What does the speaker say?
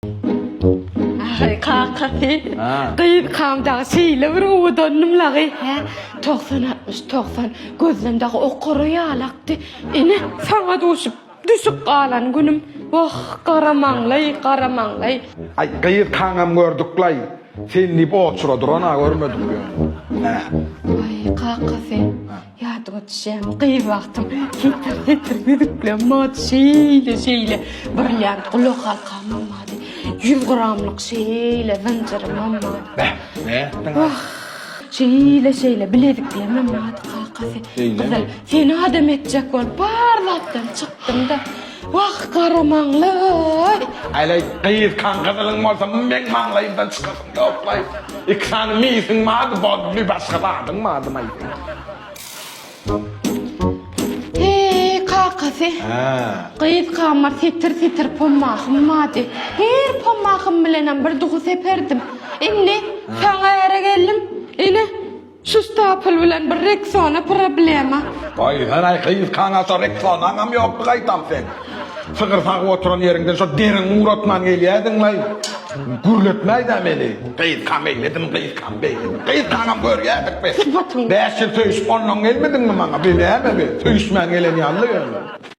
Aý kakasy, gyzkam dagy şeýle bir owadandym lagy, hä? 90 60 90 gözlem dagy okara ýalakdy. Ine, saňa duşup, düşüp galan günüm. Wah, gara maňlaý, gara maňlaý. Aý, gyzkaňam gördük-laý. Sen diýip oçura duran-a görmedik ýöne. Aý, kakasy. Ýadyňa düşýärmi, gyz wagtym setir-setir ýüzüklem bardy, şeýle-şeýle brilliant gulak halkamam bardy, ýüz gramlyk şeýle zynjyrymam bardy. Beh, nätdiň? Wah, şeýle-şeýle bileziklemem bardy kakasy. Gyzyl, seni adam etjek bolup bar zatdan çykdym-da. Wah, gara maňlaý! Äleý, gyzkaň gyzylyň bolsa meň maňlaýymdan çykasyň ýok-laý. Iki sany misiň bardy, boldy, başga zadyň bardymaý seň? Heý, kakasy. Hä. Gyzkam bir setir-setir pommahym bardy. Her pommahym bilenem bir duhy seperdim. Indi saňa äre geldim. Ine, Şu stapl bilen bir Rexona problema. Goý sen-aý gyzkaňa şo Rexonaňam ýokdy gaýtam sen. Sygyr sagyp oturan ýeriňden şo deriňi guratman gelýädiň-laý. Gürletmäý-dä meni. Gyzkam eýledim, gyzkam beýledim. Gyzkaňam görýädik biz. Sypatyň. Bäş ýyl söýüşip onnoň gelmediňmi maňa? Bi näme bi? Söýüşmän gelen ýaly-la ýöne.